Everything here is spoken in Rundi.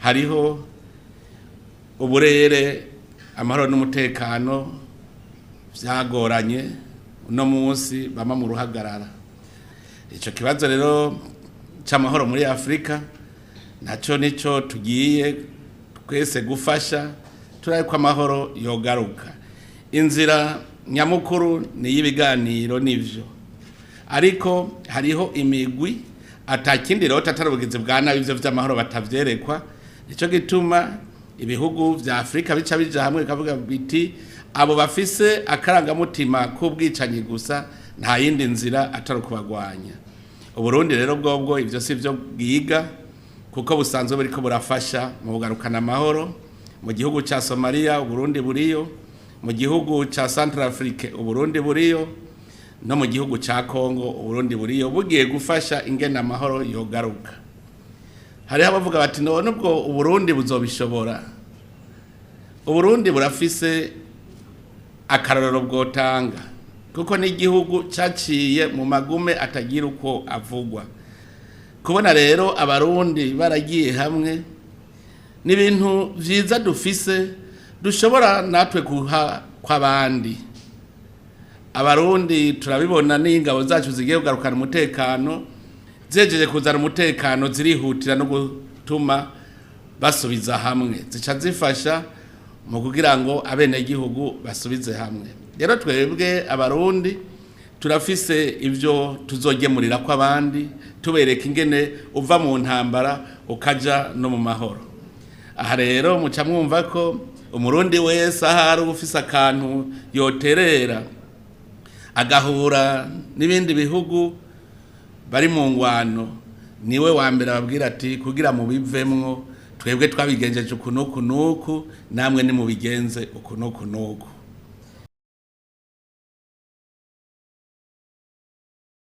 Hariho uburere amahoro n'umutekano vyagoranye, uno munsi bama mu ruhagarara. Ico kibazo rero c'amahoro muri Afrika naco nico tugiye twese gufasha, turabe ko amahoro yogaruka. Inzira nyamukuru ni iy'ibiganiro nivyo, ariko hariho imigwi atakindi rero atari ubugizi bwa nabi, ivyo vy'amahoro batavyerekwa. Nico gituma ibihugu vya Afrika bica bija hamwe bikavuga biti abo bafise akarangamutima k'ubwicanyi gusa, nta yindi nzira atari ukubagwanya. Uburundi rero bwobwo ivyo si vyo bwiga, kuko busanzwe buriko burafasha mu kugarukana amahoro mu gihugu ca Somalia. Uburundi buriyo mu gihugu ca Centrafrique, Uburundi buriyo no mu gihugu ca Congo, Uburundi buriyo bugiye gufasha ingene amahoro yogaruka. Hariho abavuga bati none ubwo Uburundi buzobishobora? Uburundi burafise akarorero bwotanga, kuko n'igihugu caciye mu magume atagira uko avugwa. Kubona rero Abarundi baragiye hamwe ni ibintu vyiza dufise, dushobora natwe guha kw'abandi. Abarundi turabibona n'ingabo zacu zigiye kugarukana umutekano, zejeje kuzana umutekano zirihutira no gutuma basubiza hamwe, zica zifasha mu kugira ngo abenegihugu basubize hamwe. Rero twebwe Abarundi turafise ivyo tuzogemurira ko abandi, tubereka ingene uva mu ntambara ukaja no mu mahoro. Aha rero muca mwumva ko Umurundi wese ahari ufise akantu yoterera agahura n'ibindi bihugu bari mu ngwano, niwe wa mbere ababwira ati kugira mubivemwo twebwe twabigenjeje uku n'uku n'uku, namwe nimubigenze uku n'uku n'uku.